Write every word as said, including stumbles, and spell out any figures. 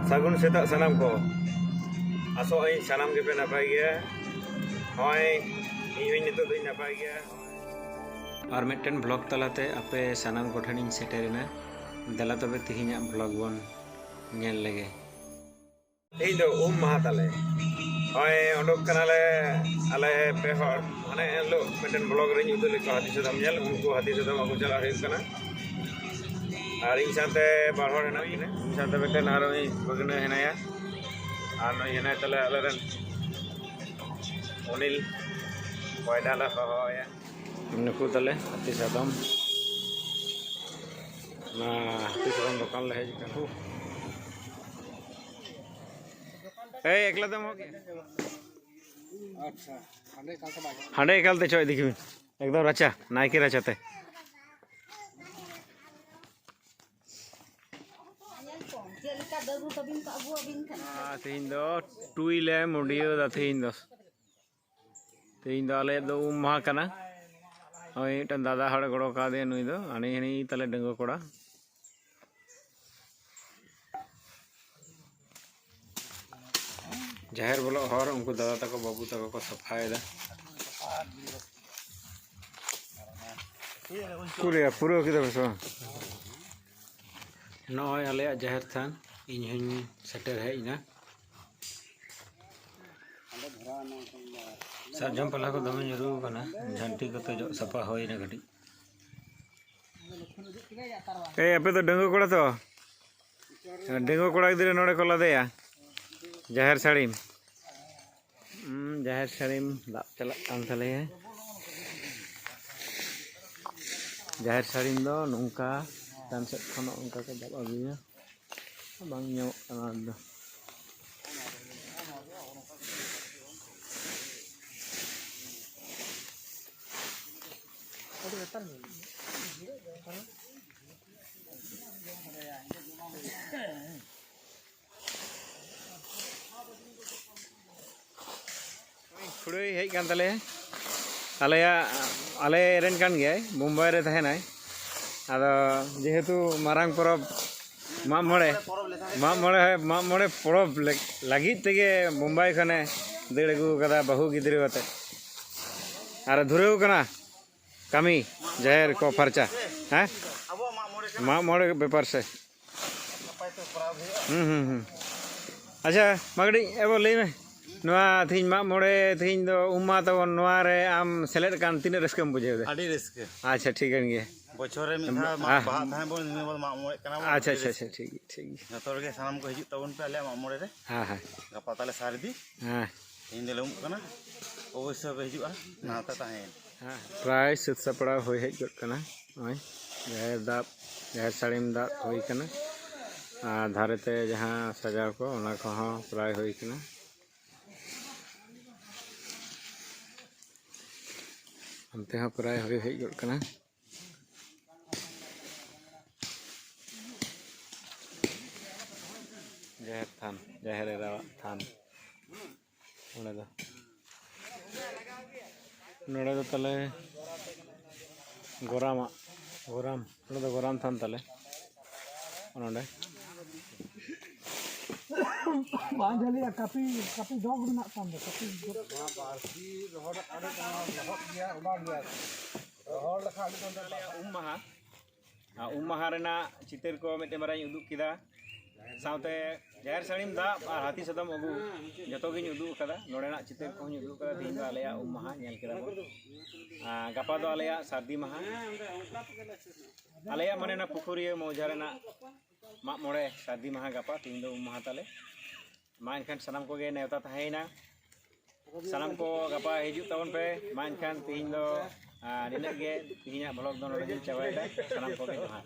ᱥᱟᱹᱜᱩᱱ ᱥᱮᱛᱟᱜ ᱥᱟᱱᱟᱢ ᱠᱚ᱾ ᱟᱥᱚᱜ ᱟᱹᱧ ᱥᱟᱱᱟᱢ ᱜᱮᱯᱮ ᱱᱟᱯᱟᱭ ᱜᱮᱭᱟ᱾ ᱱᱚᱜᱼᱚᱭ ᱤᱧ ᱦᱚᱸᱧ ᱱᱤᱛᱚᱜ ᱫᱚᱧ ᱱᱟᱯᱟᱭ ᱜᱮᱭᱟ᱾ ᱟᱨ ᱢᱤᱫᱴᱮᱱ ᱵᱷᱞᱚᱜ ᱛᱟᱞᱟᱛᱮ ᱟᱯᱮ ᱥᱟᱱᱟᱢ ᱠᱚᱴᱷᱮᱱᱤᱧ ᱥᱮᱴᱮᱨᱮᱱᱟ᱾ ᱫᱮᱞᱟ ᱛᱚᱵᱮ ᱛᱮᱦᱮᱧᱟᱜ ᱵᱷᱞᱚᱜ ᱵᱚᱱ ᱧᱮᱞ ᱞᱮᱜᱮ᱾ ᱛᱮᱦᱮᱧ ᱫᱚ ᱩᱢ ᱢᱟᱦᱟ ᱛᱟᱞᱮ᱾ ᱱᱚᱜᱼᱚᱭ ᱩᱰᱩᱠ ᱠᱟᱱᱟᱞᱮ ᱟᱞᱮ ᱯᱮ ᱦᱚᱲ᱾ ᱢᱟᱱᱮ ᱮᱱᱦᱤᱞᱳᱜ ᱢᱤᱫᱴᱮᱱ ᱵᱷᱞᱚᱜ ᱨᱮᱧ ᱩᱫᱩᱜ ᱞᱮᱫ ᱠᱚᱣᱟ ᱦᱟᱹᱛᱤ ᱥᱟᱫᱚᱢ ᱧᱮᱞ, ᱩᱱᱠᱩ ᱦᱟᱹᱛᱤ ᱥᱟᱫᱚᱢ ᱟᱹᱜᱩ ᱪᱟᱞᱟᱜ ᱦᱩᱭᱩᱜ ᱠᱟᱱᱟ᱾ ᱟᱨ ᱤᱧ ᱥᱟᱶᱛᱮ ᱵᱟᱨ ᱦᱚᱲ ᱦᱮᱱᱟᱜ ᱠᱤᱱᱟ, ᱤᱧ ᱥᱟᱶᱛᱮ ᱢᱤᱫᱴᱮᱱ ᱟᱨ ᱩᱱᱤ ᱵᱷᱟᱹᱜᱽᱱᱟᱹ ᱦᱮᱱᱟᱭᱟ, ᱟᱨ ᱱᱩᱭ ᱦᱮᱱᱟᱭ ᱛᱟᱞᱮ ᱟᱞᱮᱨᱮᱱ ᱚᱱᱤᱞ, ᱵᱚᱭᱰᱟ ᱞᱮ ᱦᱚᱦᱚᱣᱟᱭᱟ᱾ ᱱᱩᱠᱩ ᱛᱟᱞᱮ ᱦᱟᱹᱛᱤ ᱥᱟᱫᱚᱢ᱾ ᱚᱱᱟ ᱦᱟᱹᱛᱤ ᱥᱟᱫᱚᱢ ᱫᱚᱠᱟᱱ ᱞᱮ ᱦᱮᱡ ᱟᱠᱟᱱᱟ᱾ ᱮᱭ, ᱮᱠᱞᱟ ᱫᱚᱢ ᱦᱚᱸ ᱜᱮ? ᱟᱪᱪᱷᱟ, ᱦᱟᱸᱰᱮ ᱮᱠᱟᱞ ᱛᱮ ᱵᱟᱭ ᱜᱟᱱᱚᱜᱼᱟ᱾ ᱦᱟᱸᱰᱮ ᱮᱠᱟᱞ ᱛᱮ ᱪᱚ ᱤᱫᱤ ᱠᱮᱵᱤᱱ, ᱮᱠᱫᱚᱢ ᱨᱟᱪᱟ, ᱱᱟᱭᱠᱮ ᱨᱟᱪᱟ ᱛᱮ᱾ ᱟᱨ ᱛᱮᱦᱮᱧ ᱫᱚ ᱴᱩᱭ ᱞᱮ ᱢᱩᱰᱤᱭᱟᱹᱣ ᱮᱫᱟ ᱛᱮᱦᱮᱧ ᱫᱚ᱾ ᱛᱮᱦᱮᱧ ᱫᱚ ᱟᱞᱮᱭᱟᱜ ᱫᱚ ᱩᱢ ᱢᱟᱦᱟ ᱠᱟᱱᱟ᱾ ᱱᱚᱜᱼᱚᱭ ᱢᱤᱫᱴᱟᱝ ᱫᱟᱫᱟ ᱦᱚᱲᱮ ᱜᱚᱲᱚ ᱠᱟᱣᱫᱮᱭᱟ ᱱᱩᱭ ᱫᱚ, ᱦᱟᱹᱱᱤ, ᱦᱟᱹᱱᱤ ᱛᱟᱞᱮ ᱰᱟᱺᱜᱩᱣᱟᱹ ᱠᱚᱲᱟ᱾ ᱡᱟᱦᱮᱨ ᱵᱚᱞᱚᱜ ᱦᱚᱨ ᱩᱱᱠᱩ ᱫᱟᱫᱟ ᱛᱟᱠᱚ, ᱵᱟᱹᱵᱩ ᱛᱟᱠᱚ ᱠᱚ ᱥᱟᱯᱷᱟᱭᱮᱫᱟ᱾ ᱯᱩᱨᱟᱹ, ᱯᱩᱨᱟᱹ ᱠᱮᱫᱟ ᱯᱮ ᱥᱮ ᱵᱟᱝ? ᱱᱚᱜᱼᱚᱭ ᱟᱞᱮᱭᱟᱜ ᱡᱟᱦᱮᱨ ᱛᱷᱟᱱ, ᱤᱧ ᱦᱚᱧ ᱥᱮᱴᱮᱨ ᱦᱮᱡ ᱮᱱᱟ᱾ ᱥᱟᱨᱡᱚᱢ ᱯᱟᱞᱦᱟ ᱠᱚ ᱫᱚᱢᱮ ᱧᱩᱨᱩ ᱟᱠᱟᱱᱟ, ᱡᱷᱟᱹᱱᱴᱤ ᱠᱚᱛᱮ ᱡᱚᱜ ᱥᱟᱯᱷᱟ ᱦᱩᱭᱱᱟ ᱠᱟᱹᱴᱤᱡ᱾ ᱮᱭ, ᱟᱯᱮ ᱫᱚ ᱰᱟᱺᱜᱩᱣᱟᱹ ᱠᱚᱲᱟ ᱛᱚ? ᱰᱟᱺᱜᱩᱣᱟᱹ ᱠᱚᱲᱟ ᱜᱤᱫᱽᱨᱟᱹ ᱱᱚᱰᱮ ᱠᱚ ᱞᱟᱫᱮᱭᱟ ᱡᱟᱦᱮᱨ ᱥᱟᱹᱲᱤᱢ᱾ ᱦᱩᱸ, ᱡᱟᱦᱮᱨ ᱥᱟᱹᱲᱤᱢ ᱫᱟᱵ ᱪᱟᱞᱟᱜ ᱠᱟᱱ ᱛᱟᱞᱮᱭᱟ᱾ ᱡᱟᱦᱮᱨ ᱥᱟᱹᱲᱤᱢ ᱫᱚ ᱱᱚᱝᱠᱟ ᱪᱮᱛᱟᱱ ᱥᱮᱫ ᱠᱷᱚᱱ ᱱᱚᱜᱼᱚ ᱱᱚᱝᱠᱟ ᱠᱚ ᱫᱟᱵ ᱟᱹᱜᱩᱭᱟ᱾ ᱵᱟᱝ ᱧᱟᱢᱚᱜ ᱠᱟᱱᱟ ᱟᱫᱚ᱾ ᱠᱷᱩᱲᱟᱹᱭ ᱦᱮᱡ ᱠᱟᱱ ᱛᱟᱞᱮᱭᱟ᱾ ᱟᱞᱮᱭᱟᱜ, ᱟᱞᱮ ᱨᱮᱱ ᱠᱟᱱ ᱜᱮᱭᱟᱭ, ᱵᱳᱢᱵᱟᱭ ᱨᱮ ᱛᱟᱦᱮᱱᱟᱭ᱾ ᱟᱫᱚ ᱡᱮᱦᱮᱛᱩ ᱢᱟᱨᱟᱝ ᱯᱚᱨᱚᱵᱽ ᱢᱟᱜ ᱢᱚᱬᱮ, ᱯᱚᱨᱚᱵᱽ ᱞᱮᱠᱟ ᱜᱮ᱾ ᱢᱟᱜ ᱢᱚᱬᱮ, ᱢᱟᱜ ᱢᱚᱬᱮ ᱯᱚᱨᱚᱵᱽ ᱞᱟᱹᱜ-, ᱞᱟᱹᱜᱤᱫ ᱛᱮᱜᱮ ᱵᱳᱢᱵᱟᱭ ᱠᱷᱚᱱᱮ ᱫᱟᱹᱲ ᱟᱹᱜᱩ ᱟᱠᱟᱫᱟ ᱵᱟᱹᱦᱩ ᱜᱤᱫᱽᱨᱟᱹ ᱟᱛᱮ᱾ ᱟᱨ ᱫᱷᱩᱨᱟᱹᱣ ᱠᱟᱱᱟ ᱠᱟᱹᱢᱤ, ᱡᱟᱦᱮᱨ ᱠᱚ ᱯᱷᱟᱨᱪᱟ᱾ ᱦᱮᱸ? ᱟᱵᱚᱣᱟᱜ ᱢᱟᱜ ᱢᱚᱬᱮ ᱠᱟᱱᱟ᱾ ᱢᱟᱜ ᱢᱚᱬᱮ ᱵᱮᱯᱟᱨ ᱥᱮ᱾ ᱱᱟᱯᱟᱭ ᱛᱮ ᱠᱚᱨᱟᱣ ᱦᱩᱭᱩᱜᱼᱟ᱾ ᱦᱩᱸ, ᱦᱩᱸ, ᱦᱩᱸ᱾ ᱟᱪᱪᱷᱟ, ᱢᱟ ᱠᱟᱹᱴᱤᱡ ᱮ ᱵᱚ ᱞᱟᱹᱭ ᱢᱮ, ᱱᱚᱣᱟ ᱛᱮᱦᱮᱧ ᱢᱟᱜ ᱢᱚᱬᱮ, ᱛᱮᱦᱮᱧ ᱫᱚ ᱩᱢ ᱢᱟᱦᱟ ᱛᱟᱵᱚᱱ, ᱱᱚᱣᱟ ᱨᱮ ᱟᱢ ᱥᱮᱞᱮᱫ ᱠᱟᱱ ᱛᱤᱱᱟᱹᱜ ᱨᱟᱹᱥᱠᱟᱹᱢ ᱵᱩᱡᱷᱟᱹᱣ ᱮᱫᱟ? ᱟᱹᱰᱤ ᱨᱟᱹᱥᱠᱟᱹ᱾ ᱟᱪᱪᱷᱟ, ᱴᱷᱤᱠ ᱠᱟᱱ ᱜᱮᱭᱟ᱾ ᱵᱚᱪᱷᱚᱨ ᱨᱮ ᱢᱤᱫ ᱫᱷᱟᱣ ᱢᱟ-, ᱢᱟᱜ ᱵᱟᱦᱟ ᱛᱟᱦᱮᱸ ᱵᱚᱱ, ᱱᱤᱭᱟᱹ ᱵᱚᱱ ᱢᱟᱜ ᱢᱚᱬᱮᱜ ᱠᱟᱱᱟ ᱵᱚᱱ, ᱟᱪᱪᱷᱟ, ᱟᱹᱰᱤ ᱟᱪᱪᱷᱟ, ᱨᱟᱹᱥᱠᱟᱹ᱾ ᱟᱪᱪᱷᱟ, ᱴᱷᱤᱠ ᱜᱮᱭᱟ, ᱴᱷᱤᱠ ᱜᱮᱭᱟ᱾ ᱡᱚᱛᱚ ᱦᱚᱲ ᱜᱮ ᱥᱟᱱᱟᱢ ᱠᱚ ᱦᱤᱡᱩᱜ ᱛᱟᱵᱚᱱ ᱯᱮ ᱟᱞᱮᱭᱟᱜ ᱢᱟᱜ ᱢᱚᱬᱮ ᱨᱮ᱾ ᱦᱮᱸ, ᱦᱮᱸ᱾ ᱜᱟᱯᱟ ᱛᱟᱞᱮ ᱥᱟᱹᱨᱫᱤ᱾ ᱦᱮᱸ᱾ ᱛᱮᱦᱮᱧ ᱫᱚᱞᱮ ᱩᱢᱩᱜ ᱠᱟᱱᱟ᱾ ᱚᱵᱚᱥᱥᱳᱭ ᱯᱮ ᱦᱤᱡᱩᱜᱼᱟ, ᱱᱮᱣᱛᱟ ᱛᱟᱦᱮᱸᱭᱮᱱᱟ᱾ ᱦᱮᱸ, ᱯᱨᱟᱭ ᱥᱟᱹᱛ ᱥᱟᱯᱲᱟᱣ ᱦᱩᱭ ᱦᱮᱡ ᱜᱚᱫ ᱠᱟᱱᱟ᱾ ᱱᱚᱜᱼᱚᱭ ᱡᱟᱦᱮᱨ ᱫᱟᱵ, ᱡᱟᱦᱮᱨ ᱥᱟᱹᱲᱤᱢ ᱫᱟᱵ ᱦᱩᱭ ᱠᱟᱱᱟ᱾ ᱟᱨ ᱫᱷᱟᱨᱮ ᱛᱮ ᱡᱟᱦᱟᱸ ᱥᱟᱡᱟᱣ ᱠᱚ, ᱚᱱᱟ ᱠᱚᱦᱚᱸ ᱯᱨᱟᱭ ᱦᱩᱭ ᱠᱟᱱᱟ᱾ ᱚᱱᱛᱮ ᱦᱚᱸ ᱯᱨᱟᱭ ᱦᱩᱭ ᱦᱮᱡ ᱜᱚᱫ ᱠᱟᱱᱟ᱾ ᱡᱟᱦᱮᱨ ᱛᱷᱟᱱ, ᱡᱟᱦᱮᱨ ᱮᱨᱟᱣᱟᱜ ᱛᱷᱟᱱ᱾ ᱚᱸᱰᱮ ᱫᱚ, ᱱᱚᱰᱮ ᱫᱚ ᱛᱟᱞᱮ ᱜᱚᱨᱟᱢᱟᱜ, ᱜᱚᱨᱟᱢ, ᱱᱚᱰᱮ ᱫᱚ ᱜᱚᱨᱟᱢ ᱛᱷᱟᱱ ᱛᱟᱞᱮ᱾ ᱱᱚᱰᱮ ᱵᱟᱝ ᱡᱷᱟᱹᱞᱤᱜᱼᱟ, ᱠᱟᱹᱯᱤ, ᱠᱟᱹᱯᱤ ᱰᱚᱜᱽ ᱨᱮᱱᱟᱜ ᱠᱟᱱ ᱫᱚ, ᱠᱟᱹᱯᱤ ᱰᱚᱜᱽ᱾ ᱱᱚᱣᱟ ᱵᱟᱹᱲᱥᱤ ᱨᱚᱦᱚᱲ ᱟᱠᱟᱱ ᱨᱮ ᱞᱚᱦᱚᱫ ᱜᱮᱭᱟ, ᱚᱱᱟ ᱜᱮ ᱟᱨᱠᱤ᱾ ᱨᱚᱦᱚᱲ ᱞᱮᱠᱷᱟᱱ ᱟᱹᱰᱤ ᱜᱟᱱ ᱫᱚ ᱟᱞᱮᱭᱟᱜ ᱩᱢ ᱢᱟᱦᱟ, ᱟᱨ ᱩᱢ ᱢᱟᱦᱟ ᱨᱮᱱᱟᱜ ᱪᱤᱛᱟᱹᱨ ᱠᱚ ᱢᱤᱫᱴᱮᱱ ᱵᱟᱨᱭᱟᱧ ᱩᱫᱩᱜ ᱠᱮᱫᱟ, ᱥᱟᱶᱛᱮ ᱡᱟᱦᱮᱨ ᱥᱟᱹᱲᱤᱢ ᱫᱟᱵ ᱟᱨ ᱦᱟᱹᱛᱤ ᱥᱟᱫᱚᱢ ᱟᱹᱜᱩ, ᱡᱚᱛᱚ ᱜᱤᱧ ᱩᱫᱩᱜ ᱟᱠᱟᱫᱟ᱾ ᱱᱚᱰᱮᱱᱟᱜ ᱪᱤᱛᱟᱹᱨ ᱠᱚᱦᱚᱸᱧ ᱩᱫᱩᱜ ᱟᱠᱟᱫᱟ᱾ ᱛᱮᱦᱮᱧ ᱫᱚ ᱟᱞᱮᱭᱟᱜ ᱩᱢ ᱢᱟᱦᱟ, ᱧᱮᱞ ᱠᱮᱫᱟ ᱵᱚᱱ᱾ ᱟᱨ ᱜᱟᱯᱟ ᱫᱚ ᱟᱞᱮᱭᱟᱜ ᱥᱟᱹᱨᱫᱤ ᱢᱟᱦᱟ, ᱟᱞᱮᱭᱟᱜ ᱢᱟᱱᱮ ᱚᱱᱟ ᱯᱩᱠᱷᱩᱨᱤᱭᱟᱹ ᱢᱚᱣᱡᱟ ᱨᱮᱱᱟᱜ ᱢᱟᱜ ᱢᱚᱬᱮ ᱥᱟᱹᱨᱫᱤ ᱢᱟᱦᱟ ᱜᱟᱯᱟ, ᱛᱮᱦᱮᱧ ᱫᱚ ᱩᱢ ᱢᱟᱦᱟ ᱛᱟᱞᱮ᱾ ᱢᱟ ᱮᱱᱠᱷᱟᱱ ᱥᱟᱱᱟᱢ ᱠᱚᱜᱮ ᱱᱮᱣᱛᱟ ᱛᱟᱦᱮᱸᱭᱮᱱᱟ᱾ ᱥᱟᱱᱟᱢ ᱠᱚ ᱜᱟᱯᱟ ᱦᱤᱡᱩᱜ ᱛᱟᱵᱚᱱ ᱯᱮ᱾ ᱢᱟ ᱮᱱᱠᱷᱟᱱ ᱛᱮᱦᱮᱧ ᱫᱚ, ᱟᱨ ᱱᱤᱱᱟᱹᱜ ᱜᱮ, ᱛᱮᱦᱮᱧᱟᱜ vlog ᱫᱚ ᱱᱚᱰᱮ ᱜᱤᱧ ᱪᱟᱵᱟᱭᱮᱫᱟ᱾ ᱥᱟᱱᱟᱢ ᱠᱚᱜᱮ ᱡᱚᱦᱟᱨ᱾